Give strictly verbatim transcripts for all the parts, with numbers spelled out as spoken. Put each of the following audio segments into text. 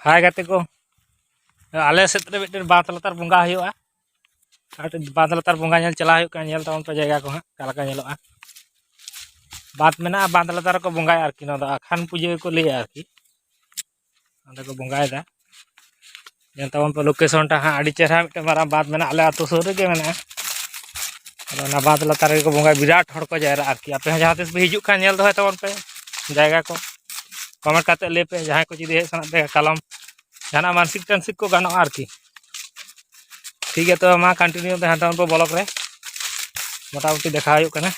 ᱦᱟᱭ ᱜᱟᱛᱮ ᱠᱚ, ᱟᱞᱮ ᱥᱮᱫ ᱨᱮ ᱢᱤᱫᱴᱮᱱ ᱵᱟᱸᱫᱽ ᱞᱟᱛᱟᱨ ᱵᱚᱸᱜᱟ ᱦᱩᱭᱩᱜᱼᱟ᱾ ᱟᱨ ᱵᱟᱸᱫᱽ ᱞᱟᱛᱟᱨ ᱵᱚᱸᱜᱟ ᱧᱮᱞ ᱪᱟᱞᱟᱣ ᱦᱩᱭᱩᱜ ᱠᱟᱱᱟ᱾ ᱧᱮᱞ ᱛᱟᱵᱚᱱ ᱯᱮ ᱡᱟᱭᱜᱟ ᱠᱚ ᱦᱟᱸᱜ ᱚᱠᱟ ᱞᱮᱠᱟ ᱧᱮᱞᱚᱜᱼᱟ᱾ ᱵᱟᱸᱫᱽ ᱢᱮᱱᱟᱜᱼᱟ, ᱵᱟᱸᱫᱽ ᱞᱟᱛᱟᱨ ᱨᱮᱠᱚ ᱵᱚᱸᱜᱟᱭᱟ ᱟᱨᱠᱤ᱾ ᱱᱚᱣᱟ ᱫᱚ ᱟᱠᱷᱟᱱ ᱯᱩᱡᱟᱹ ᱜᱮᱠᱚ ᱞᱟᱹᱭᱟ ᱟᱨᱠᱤ᱾ ᱚᱸᱰᱮ ᱠᱚ ᱵᱚᱸᱜᱟᱭᱮᱫᱟ᱾ ᱧᱮᱞ ᱛᱟᱵᱚᱱ ᱯᱮ ᱞᱳᱠᱮᱥᱚᱱ ᱴᱟ ᱦᱟᱸᱜ, ᱟᱹᱰᱤ ᱪᱮᱦᱨᱟ ᱢᱤᱫᱴᱮᱱ ᱢᱟᱨᱟᱝ ᱵᱟᱸᱫᱽ ᱢᱮᱱᱟᱜᱼᱟ ᱟᱞᱮ ᱟᱹᱛᱩ ᱥᱩᱨ ᱨᱮᱜᱮ ᱢᱮᱱᱟᱜᱼᱟ᱾ ᱟᱫᱚ ᱚᱱᱟ ᱵᱟᱸᱫᱽ ᱞᱟᱛᱟᱨ ᱨᱮᱜᱮ ᱠᱚ ᱵᱚᱸᱜᱟᱭᱟ, ᱵᱤᱨᱟᱴ ᱦᱚᱲ ᱠᱚ ᱡᱟᱭᱨᱟᱜᱼᱟ ᱟᱨᱠᱤ᱾ ᱟᱯᱮ ᱦᱚᱸ ᱡᱟᱦᱟᱸ ᱛᱤᱥ ᱯᱮ ᱦᱤᱡᱩᱜ ᱠᱷᱟᱱ ᱧᱮᱞ ᱫᱚᱦᱚᱭ ᱛᱟᱵᱚᱱ ᱯᱮ ᱡᱟᱭᱜᱟ ᱠᱚ, ᱠᱚᱢᱮᱱᱴ ᱠᱟᱛᱮ ᱞᱟᱹᱭ ᱯᱮ᱾ ᱡᱟᱦᱟᱸᱭ ᱠᱚ ᱡᱩᱫᱤ ᱦᱮᱡ ᱥᱟᱱᱟᱭᱮᱫ ᱯᱮ ᱠᱟᱞᱚᱢ, ᱡᱟᱦᱟᱱᱟᱜ ᱢᱟᱱᱥᱤᱠ ᱴᱟᱱᱥᱤᱠ ᱠᱚ ᱜᱟᱱᱚᱜᱼᱟ ᱟᱨᱠᱤ᱾ ᱴᱷᱤᱠ ᱜᱮᱭᱟ, ᱛᱚᱵᱮ ᱢᱟ ᱠᱚᱱᱴᱤᱱᱤᱭᱩ ᱛᱟᱦᱮᱱ ᱛᱟᱵᱚᱱ ᱯᱮ ᱵᱞᱚᱜ ᱨᱮ, ᱢᱚᱴᱟᱢᱩᱴᱤ ᱫᱮᱠᱷᱟᱣ ᱦᱩᱭᱩᱜ ᱠᱟᱱᱟ᱾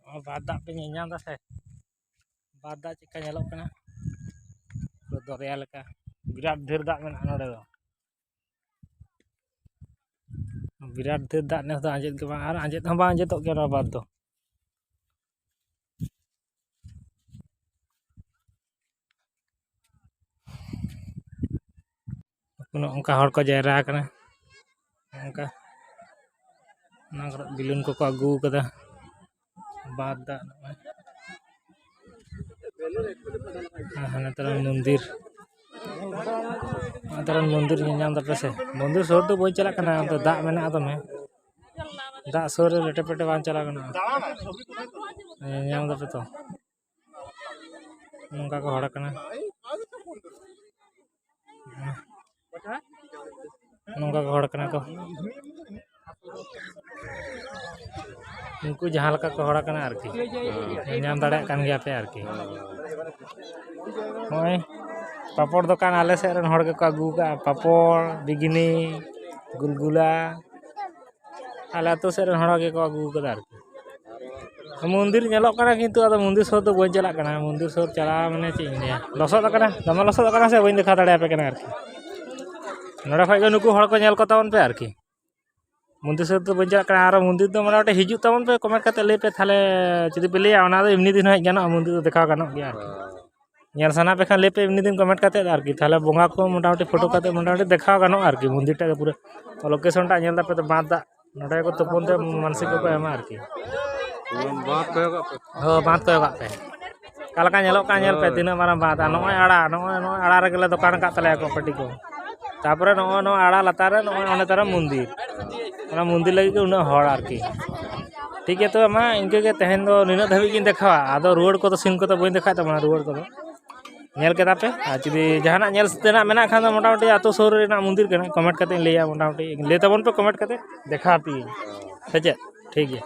ᱱᱚᱣᱟ ᱵᱟᱸᱫᱽ ᱫᱟᱜ ᱯᱮ ᱧᱮᱞ ᱧᱟᱢ ᱫᱟ ᱥᱮ? ᱵᱟᱸᱫᱽ ᱫᱟᱜ ᱪᱮᱫᱠᱟ ᱧᱮᱞᱚᱜ ᱠᱟᱱᱟ, ᱯᱩᱨᱟᱹ ᱫᱚᱨᱭᱟ ᱞᱮᱠᱟ᱾ ᱵᱤᱨᱟᱴ ᱰᱷᱮᱨ ᱫᱟᱜ ᱢᱮᱱᱟᱜᱼᱟ ᱱᱚᱰᱮ ᱫᱚ, ᱵᱤᱨᱟᱴ ᱰᱷᱮᱨ ᱫᱟᱜ᱾ ᱱᱮᱥ ᱫᱚ ᱟᱸᱡᱮᱫ ᱜᱮ ᱵᱟᱝ, ᱟᱨ ᱟᱸᱡᱮᱫ ᱦᱚᱸ ᱵᱟᱝ ᱟᱸᱡᱮᱫᱚᱜ ᱜᱮᱭᱟ ᱱᱚᱣᱟ ᱵᱟᱸᱫᱽ ᱫᱚ᱾ ᱱᱚᱜᱼᱚ ᱱᱚᱝᱠᱟ ᱦᱚᱲ ᱠᱚ ᱡᱟᱭᱨᱟ ᱟᱠᱟᱱᱟ᱾ ᱱᱚᱝᱠᱟ ᱚᱱᱟ ᱠᱚᱨᱮ ᱵᱮᱞᱩᱱ ᱠᱚᱠᱚ ᱟᱹᱜᱩ ᱟᱠᱟᱫᱟ᱾ ᱵᱟᱸᱫᱽ ᱫᱟᱜ ᱱᱚᱜᱼᱚᱭ᱾ ᱟᱨ ᱦᱟᱱᱮ ᱛᱟᱨᱟ ᱢᱚᱱᱫᱤᱨ, ᱦᱟᱱᱮ ᱛᱟᱨᱟ ᱢᱚᱱᱫᱤᱨ ᱧᱮᱞ ᱧᱟᱢ ᱫᱟᱯᱮ ᱥᱮ? ᱢᱚᱱᱫᱤᱨ ᱥᱩᱨ ᱫᱚ ᱵᱟᱹᱧ ᱪᱟᱞᱟᱜ ᱠᱟᱱᱟ, ᱚᱱᱛᱮ ᱫᱟᱜ ᱢᱮᱱᱟᱜᱼᱟ ᱫᱚᱢᱮ᱾ ᱫᱟᱜ ᱥᱩᱨ ᱨᱮ ᱞᱮᱴᱮ ᱯᱮᱴᱮ ᱵᱟᱝ ᱪᱟᱞᱟᱣ ᱜᱟᱱᱚᱜᱼᱟ᱾ ᱧᱮᱞ ᱧᱟᱢ ᱫᱟᱯᱮ ᱛᱚ? ᱱᱚᱝᱠᱟ ᱠᱚ ᱦᱚᱲ ᱠᱟᱱᱟ᱾ ᱱᱚᱝᱠᱟ ᱠᱚ ᱦᱚᱲ ᱠᱟᱱᱟ ᱠᱚ᱾ ᱩᱱᱠᱩ ᱡᱟᱦᱟᱸ ᱞᱮᱠᱟ ᱠᱚ ᱦᱚᱲ ᱠᱟᱱᱟ ᱟᱨᱠᱤ, ᱧᱮᱞ ᱧᱟᱢ ᱫᱟᱲᱮᱭᱟᱜ ᱠᱟᱱ ᱜᱮᱭᱟ ᱯᱮ ᱟᱨᱠᱤ᱾ ᱱᱚᱜᱼᱚᱭ ᱯᱟᱯᱚᱲ ᱫᱚᱠᱟᱱ ᱟᱞᱮ ᱥᱮᱫ ᱨᱮᱱ ᱦᱚᱲ ᱜᱮᱠᱚ ᱟᱹᱜᱩ ᱟᱠᱟᱫᱼᱟ, ᱯᱟᱯᱚᱲ, ᱵᱤᱜᱽᱱᱤ, ᱜᱩᱞᱜᱩᱞᱟ᱾ ᱟᱞᱮ ᱟᱹᱛᱩ ᱥᱮᱫ ᱨᱮᱱ ᱦᱚᱲ ᱜᱮᱠᱚ ᱟᱹᱜᱩ ᱟᱠᱟᱫᱟ ᱟᱨᱠᱤ᱾ ᱢᱚᱱᱫᱤᱨ ᱧᱮᱞᱚᱜ ᱠᱟᱱᱟ, ᱠᱤᱱᱛᱩ ᱟᱫᱚ ᱢᱚᱱᱫᱤᱨ ᱥᱩᱨ ᱫᱚ ᱵᱟᱹᱧ ᱪᱟᱞᱟᱜ ᱠᱟᱱᱟ᱾ ᱢᱚᱱᱫᱤᱨ ᱥᱩᱨ ᱪᱟᱞᱟᱣ ᱢᱟᱱᱮ ᱪᱮᱫ ᱤᱧ ᱞᱟᱹᱭᱟ, ᱞᱚᱥᱚᱫ ᱟᱠᱟᱱᱟ, ᱫᱚᱢᱮ ᱞᱚᱥᱚᱫ ᱟᱠᱟᱱᱟ ᱥᱮ, ᱵᱟᱹᱧ ᱫᱮᱠᱷᱟᱣ ᱫᱟᱲᱮᱭᱟᱯᱮ ᱠᱟᱱᱟ ᱟᱨᱠᱤ᱾ ᱱᱚᱰᱮ ᱠᱷᱚᱡ ᱜᱮ ᱱᱩᱠᱩ ᱦᱚᱲ ᱠᱚ ᱧᱮᱞ ᱠᱚ ᱛᱟᱵᱚᱱ ᱯᱮ ᱟᱨᱠᱤ᱾ ᱢᱚᱱᱫᱤᱨ ᱥᱩᱨ ᱫᱚ ᱵᱟᱹᱧ ᱪᱟᱞᱟᱜ ᱠᱟᱱᱟ᱾ ᱟᱨᱚ ᱢᱚᱱᱫᱤᱨ ᱫᱚ ᱢᱚᱴᱟᱢᱩᱴᱤ ᱦᱤᱡᱩᱜ ᱛᱟᱵᱚᱱ ᱯᱮ, ᱠᱚᱢᱮᱱᱴ ᱠᱟᱛᱮ ᱞᱟᱹᱭ ᱯᱮ, ᱛᱟᱦᱞᱮ ᱡᱩᱫᱤ ᱯᱮ ᱞᱟᱹᱭᱟ ᱚᱱᱟ ᱫᱚ ᱮᱢᱱᱤ ᱫᱤᱱ ᱦᱚᱸ ᱦᱮᱡ ᱜᱟᱱᱚᱜᱼᱟ, ᱢᱚᱱᱫᱤᱨ ᱫᱚ ᱫᱮᱠᱷᱟᱣ ᱜᱟᱱᱚᱜ ᱜᱮᱭᱟ ᱟᱨᱠᱤ᱾ ᱧᱮᱞ ᱥᱟᱱᱟ ᱯᱮ ᱠᱷᱟᱱ ᱞᱟᱹᱭ ᱯᱮ ᱮᱢᱱᱤ ᱫᱤᱱ ᱠᱚᱢᱮᱱᱴ ᱠᱟᱛᱮ ᱟᱨᱠᱤ, ᱛᱟᱦᱞᱮ ᱵᱚᱸᱜᱟ ᱠᱚ ᱢᱚᱴᱟᱢᱩᱴᱤ ᱯᱷᱳᱴᱳ ᱠᱟᱛᱮ ᱢᱚᱴᱟᱢᱩᱴᱤ ᱫᱮᱠᱷᱟᱣ ᱜᱟᱱᱚᱜᱼᱟ ᱟᱨᱠᱤ, ᱢᱚᱱᱫᱤᱨ ᱴᱟᱜ ᱜᱮ ᱯᱩᱨᱟᱹ᱾ ᱞᱳᱠᱮᱥᱚᱱ ᱴᱟᱜ ᱧᱮᱞ ᱫᱟᱯᱮ ᱛᱚ, ᱵᱟᱸᱫᱽ ᱫᱟᱜ, ᱱᱚᱰᱮ ᱜᱮᱠᱚ ᱛᱩᱯᱩᱱ ᱛᱮ ᱢᱟᱱᱥᱤᱠ ᱠᱚᱠᱚ ᱮᱢᱟ ᱟᱨᱠᱤ᱾ ᱵᱟᱸᱫᱽ ᱠᱚᱭᱚᱜᱟᱜ ᱯᱮ᱾ ᱦᱳᱭ, ᱵᱟᱸᱫᱽ ᱠᱚᱭᱚᱜᱟᱜ ᱯᱮ᱾ ᱚᱠᱟ ᱞᱮᱠᱟ ᱧᱮᱞᱚᱜ ᱠᱟᱱ, ᱧᱮᱞ ᱯᱮ ᱦᱳᱭ᱾ ᱛᱤᱱᱟᱹᱜ ᱢᱟᱨᱟᱝ ᱵᱟᱸᱫᱷ᱾ ᱟᱨ ᱱᱚᱜᱼᱚᱭ ᱟᱲᱟ, ᱱᱚᱜᱼᱚᱭ, ᱱᱚᱜᱼᱚᱭ ᱟᱲᱟ ᱨᱮᱜᱮ ᱞᱮ ᱫᱚᱠᱟᱱ ᱟᱠᱟᱫ ᱛᱟᱞᱮᱭᱟ ᱠᱚ ᱯᱟᱹᱴᱤ ᱠᱚ᱾ ᱛᱟᱯᱚᱨᱮ ᱱᱚᱜᱼᱚᱭ ᱱᱚᱣᱟ ᱟᱲᱟ ᱞᱟᱛᱟᱨ ᱨᱮ ᱱᱚᱜᱼᱚᱭ ᱚᱸᱰᱮ ᱛᱟᱨᱟ ᱢᱚᱱᱫᱤᱨ, ᱚᱱᱟ ᱢᱚᱱᱫᱤᱨ ᱞᱟᱹᱜᱤᱫ ᱜᱮ ᱩᱱᱟᱹᱜ ᱦᱚᱲ ᱟᱨᱠᱤ᱾ ᱴᱷᱤᱠ ᱜᱮᱭᱟ, ᱛᱚᱵᱮ ᱢᱟ ᱤᱱᱠᱟᱹ ᱜᱮ ᱛᱮᱦᱮᱧ ᱫᱚ ᱱᱤᱱᱟᱹᱜ ᱫᱷᱟᱹᱵᱤᱡ ᱜᱤᱧ ᱫᱮᱠᱷᱟᱣᱟ᱾ ᱟᱫᱚ ᱨᱩᱣᱟᱹᱲ ᱠᱚᱫᱚ ᱥᱤᱱ ᱠᱚᱫᱚ ᱵᱟᱹᱧ ᱫᱮᱠᱷᱟᱣᱮᱫ ᱛᱟᱵᱚᱱᱟ, ᱨᱩᱣᱟᱹᱲ ᱠᱚᱫᱚ᱾ ᱧᱮᱞ ᱠᱮᱫᱟ ᱯᱮ? ᱟᱨ ᱡᱩᱫᱤ ᱡᱟᱦᱟᱱᱟᱜ ᱧᱮᱞ ᱛᱮᱱᱟᱜ ᱢᱮᱱᱟᱜ ᱠᱷᱟᱱ ᱫᱚ ᱢᱚᱴᱟᱢᱩᱴᱤ ᱟᱹᱛᱩ ᱥᱩᱨ ᱨᱮᱱᱟᱜ ᱢᱚᱱᱫᱤᱨ ᱠᱟᱱᱟ, ᱠᱚᱢᱮᱱᱴ ᱠᱟᱛᱮ ᱞᱟᱹᱭᱟ, ᱢᱚᱴᱟᱢᱩᱴᱤ ᱞᱟᱹᱭ ᱛᱟᱵᱚᱱ ᱯᱮ ᱠᱚᱢᱮᱱᱴ ᱠᱟᱛᱮ, ᱫᱮᱠᱷᱟᱣ ᱟᱯᱮᱭᱟᱹᱧ᱾ ᱥᱮ ᱪᱮᱫ? ᱴᱷᱤᱠ ᱜᱮᱭᱟ᱾